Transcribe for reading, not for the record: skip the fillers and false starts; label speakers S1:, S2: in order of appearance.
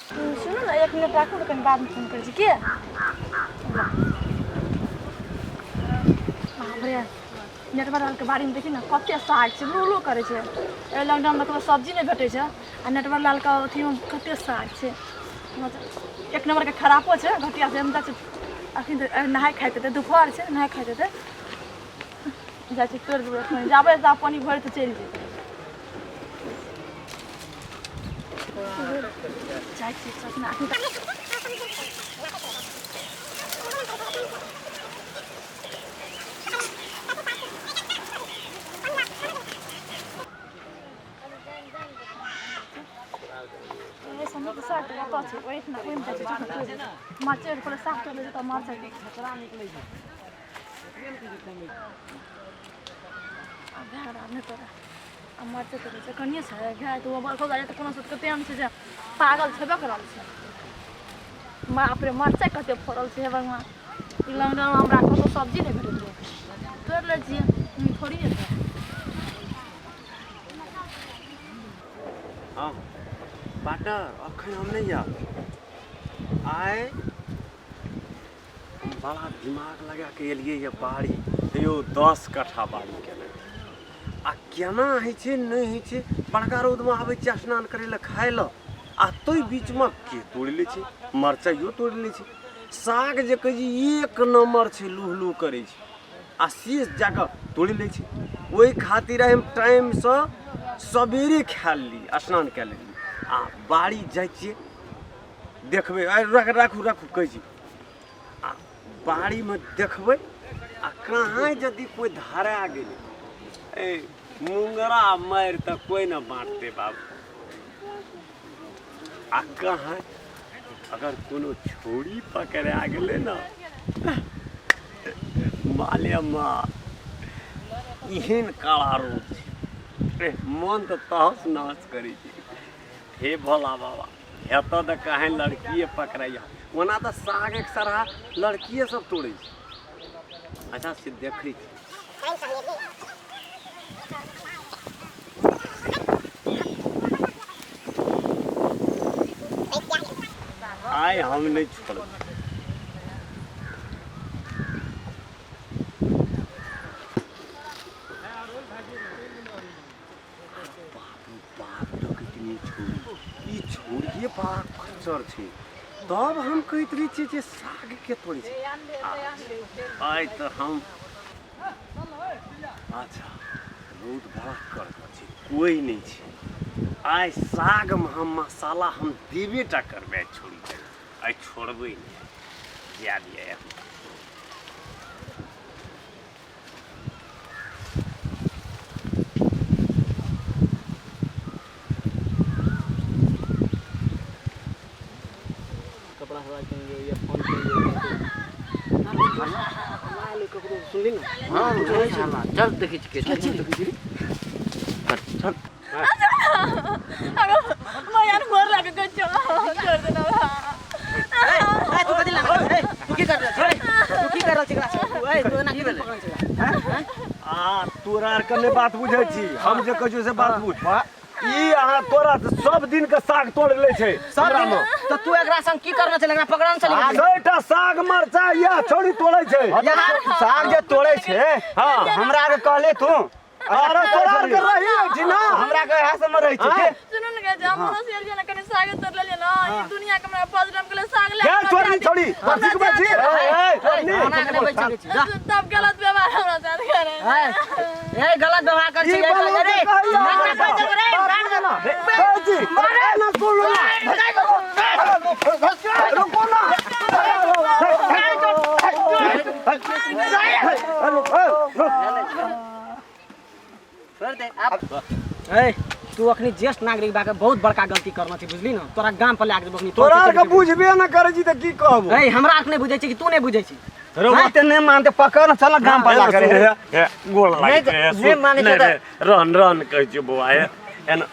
S1: सुनू ने, एक मिनट राखू ने, कनि बादमे फोन करै छी। के बाप रे, नेटवर लालके बाड़ीमे देखी ने कते साग छै, लू लू करै छै। एहि लॉकडाउनमे ककरो सब्जी नहि भेटै छै आ नेटवर लालके अथीमे कते साग छै। मतलब एक नम्बरके खरापो छै, घटिया छै। हम जाइ छी अखन तऽ नहाय खाइत हेतै, दुपहर छै, नहाय खाइत हेतै। जाइ छी तोड़ि देबै एखन, जाबै ता पानि भरि तऽ चलि जेतै। जाइ छी सपना अखन तऽ। ए, समुद्र साग तऽ कतऽ छै? ओहिठिना ओहिमे जाइ छी, तोड़ि देबै। मरचाइ पहिले साग तोड़ि लै छै, तब मरचाइ आ भए गेल। आब नहि तोड़ै, आ मरचाइ तोड़ै छै। कनिए छै गाय तऽ ओ बड़को गाय तऽ कोनो से कते छै जे पागल छेबे करल छै। बाप रे, मरचाइ कते फड़ल छै! हे भगवान, ई लॉकडाउनमे हमरा कतहु सब्जी नहि भेटैत रहै, तोड़ि लै छियै, थोड़ी हेतै।
S2: हँ पार्टनर, अखन हम नहि आयब। आइ हम बड़ा दिमाग लगा के एलियै ये बाड़ी। यौ, 10 कट्ठा बाड़ी केने आ केना होइ छै, नहि होइ छै। बड़का रौदमे आबै छियै स्नान करै लए, खाय लए, आ ताहि बीचमे के तोड़ि लै छै, मरचाइयो तोड़ि लै छै। साग जे कहै छै एक नम्बर छै, लूह लूह करै छै, आ से जाकऽ तोड़ि लै छै। ओहि खातिर आइ हम टाइमसँ सवेरे खा लेली, स्नान कए लेली आ बाड़ी जाइ छियै। देखबै आइ, राखू राखू, कहै छी। आ बाड़ीमे देखबै आ कहाँ यदि कोइ धरा गेलै, ए मुंगरा मारि तऽ कोइ ने बाँटतै बाबू। आ कहाँ अगर कोनो छौड़ी पकड़ा गेलै ने, माले माल। एहन काला रोग छै, मन तऽ तहस नहस करै छै। हे भोला बाबा, एतऽ तऽ कहीं लड़किए पकड़ैया। ओना तऽ साग एक सरहा लड़किए सब तोड़ै छै। अच्छा, से देखै छी। आइ हम नहि छोड़बै। बाप रे बाप, देखैत नहि छोड़ी, ई छोड़िए बड़ा खच्चर छै। तब हम कहैत रहै छियै जे साग के तोड़ै छै। आइ तऽ हम, अच्छा, रौद बड़ा कड़गर छै, कोइ नहि छै। आइ सागमे हम मसाला हम देबे टा करबै। आइ छोड़ी, आइ छोड़बै नहि, जाय दिअ।
S3: कपड़ा सपड़ा किन या फोन किन। ककरो सुनली ने?
S4: हाँ, चल देखै छी के।
S3: चल देखै छी,
S4: चल।
S1: मैं गोर लागे गो, छोड़ देना।
S3: ए, तू कथी लागल? ए, तू की कर रहल छी? तू की कर रहल छी एकरा से? तू, ए, तू एना की पकड़ल छी एकरा?
S2: आ तोरा आर के नहि बात बुझै छी हम, जे कहै छियौ से बात बुझ। ई अहाँ तोरा तऽ सब दिन के साग तोड़ लै छै।
S3: सब
S2: हमरा
S3: दिन
S2: मे
S3: तऽ तू एकरा संग की करना छल? एकरा पकड़न छल?
S2: 6 टा साग मरचाइ या छौड़ी तोड़ै छै।
S5: साग जे तोड़ै छै, हमरा के कहले तू?
S2: अरे, तोरा आर के रही अछि ना?
S5: हमरा के इएह सब में रहै छै के?
S1: सुनू ने, जे हम से एलियै ने, कनि साग तोड़ लेलियै ने, ई दुनिया के हमरा बजरम के साग ले
S2: के छोड़ी छोड़ी
S1: हमरा
S2: सिखबै छी?
S5: ए,
S3: हमरा के नहि बैठ सकै छी, जा।
S1: तब गलत व्यवहार हमरा साथ करे।
S3: ए, ए, गलत व्यवहार कर छी
S2: ई बात
S3: अरे
S2: कहैया।
S3: हमरा कहै छै रे,
S2: बात बुझे ना। कहै छी, अरे ना, सुन लो ना। रुको ना।
S3: छोड़ दे अब। ए, तू अखनी ज्येष्ठ नागरिक बाके बहुत बड़का गलती करना छी, बुझली ना? तोरा गाम पर लाग देबो अखनी।
S2: तोरा आर के बुझबे ना करै छी तऽ की कहबो?
S3: ए, हमरा आर नहीं बुझै छी कि तू नहीं बुझै छी?
S5: रे, ओते नहि मानते, पकड़ न, चल गाम पर ला करे।
S2: गोड़ लागै छै,
S4: नहि मानै छै।
S2: रहन रहन कहै छियौ बौआ, हे एना